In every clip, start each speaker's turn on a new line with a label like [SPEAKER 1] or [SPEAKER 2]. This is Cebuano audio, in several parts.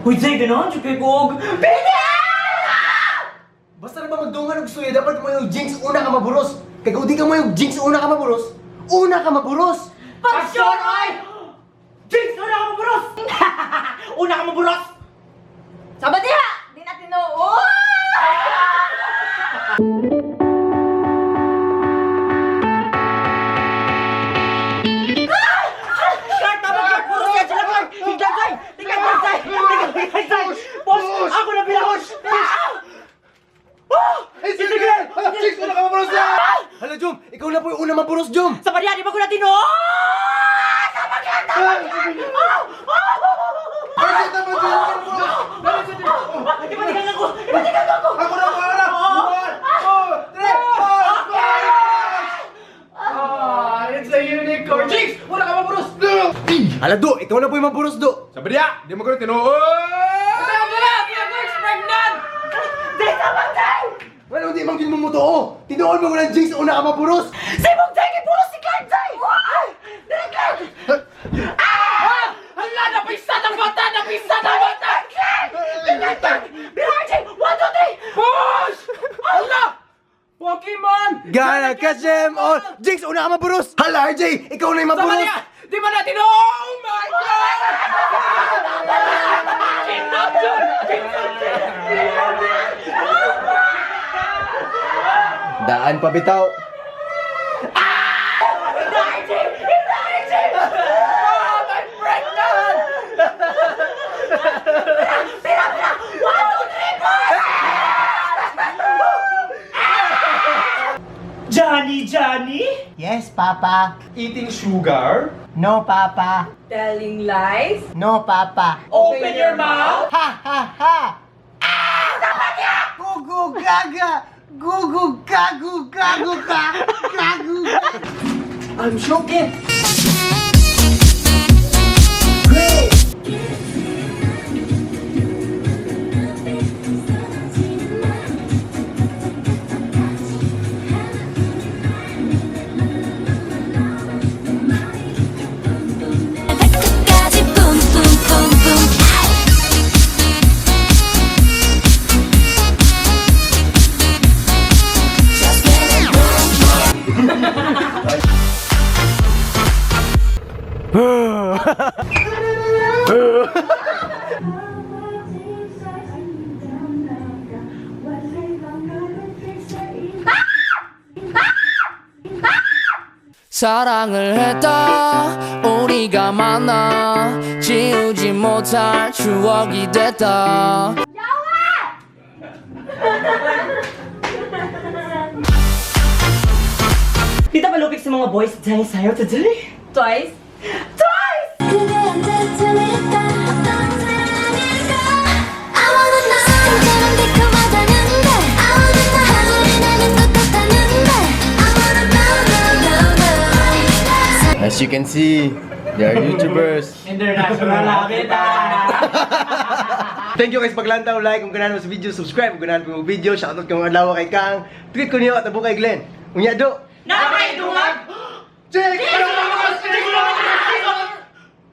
[SPEAKER 1] Uy, Zay, ganahan siya kay Kog.
[SPEAKER 2] Basta na ba magdungan og suya, dapat mo yung Jinx una ka maburos. Kay kung di ka mo yung Jinx una ka maburos, una ka maburos.
[SPEAKER 1] Pag-sure, ay! Jinx, una ka maburos! Una ka maburos!
[SPEAKER 3] Sama diha! Di na tinuod!
[SPEAKER 1] Clark, tama, Clark! Buros yan sila, Clark! Higlan, Zay! Tingnan, Zay! Tingnan, Zay! Boss, ako na bilang! Ah! Oh!
[SPEAKER 2] Hey, sige! Jinx, una ka maburos na! Hala, Jom! Ikaw na po yung una maburos, Jom!
[SPEAKER 1] Sa pariya, di ba ko na tinuod? Tama, Clark! Tama, Clark! Oh! Oh!
[SPEAKER 2] Ay, tama, Jom!
[SPEAKER 1] Ibatikan ako! Ibatikan ako!
[SPEAKER 2] Ako na, ako na! One, two, three, four,
[SPEAKER 4] Ah, it's a unicorn. Jinx! Wala ka maburos!
[SPEAKER 2] Hala, Do! Ikaw na po yung maburos, Do!
[SPEAKER 4] Sabi niya, di mo ko na tinuod! Tama na! Clark's pregnant!
[SPEAKER 1] Zay, tama, Zay!
[SPEAKER 2] Wala, hindi man gin mo mo to! Tinuod mo ko ng Jinx, una ka maburos!
[SPEAKER 1] Sibog, Zay! Kay buros si Clark, Zay! Ay! Dali, Clark!
[SPEAKER 4] Ah! Hala! Napisan ang bata! Napisan ang bata!
[SPEAKER 1] Clark! Clark, Clark! Bilang, Zay! One, two, three!
[SPEAKER 4] Push! Hala! Pokemon!
[SPEAKER 2] Gonna catch them all! Jinx, una ka maburos! Hala, RJ! Ikaw na yung
[SPEAKER 4] Sabi
[SPEAKER 2] maburos!
[SPEAKER 4] niya, di ba natin? Oh my God! Kinapture!
[SPEAKER 2] Daan pa bitaw!
[SPEAKER 4] Ah, I'm pregnant!
[SPEAKER 1] Johnny, Johnny?
[SPEAKER 2] Yes, Papa.
[SPEAKER 4] Eating sugar?
[SPEAKER 2] No, Papa.
[SPEAKER 3] Telling lies?
[SPEAKER 2] No, Papa.
[SPEAKER 4] Open your mouth?
[SPEAKER 2] Ha ha ha! Ah! Gugu gaga! Gugu gagu gagu ga! Gagu ga! I'm shaking! Great!
[SPEAKER 5] 발끝까지 뿜뿜뿜뿜.
[SPEAKER 6] 사랑을 했다 우리가 만나 지우지 못할 추억이 됐다.
[SPEAKER 1] Dito malupik sa mga boys, Zay, sayo today?
[SPEAKER 3] Twice?
[SPEAKER 1] Twice!
[SPEAKER 5] 그게 언제쯤일까 어떤 사람일까 I wanna know 사탕처럼 달콤하다는데 I wanna know 하늘이 나는 것 같다는데 I wanna know know know know.
[SPEAKER 2] As you can see, they are YouTubers.
[SPEAKER 1] International habitat!
[SPEAKER 2] Thank you guys paglantaw, like kung ganahan mo sa video, subscribe kung ganahan mo sa video, shoutout kung adlaw kay Kang, tweet ko niyo at abo kay Glenn. Unya do.
[SPEAKER 1] Nakakaidungag!
[SPEAKER 2] Jinx!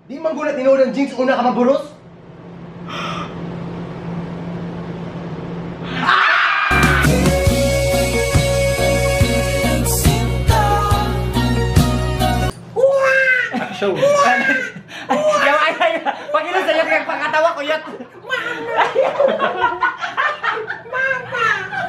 [SPEAKER 2] Di man gulat tinuod ang Jinx una ka maburos?
[SPEAKER 4] Show.
[SPEAKER 1] Ay, ay, ay! Pag-ilo sa'yo, kaya pagkatawa ko yun!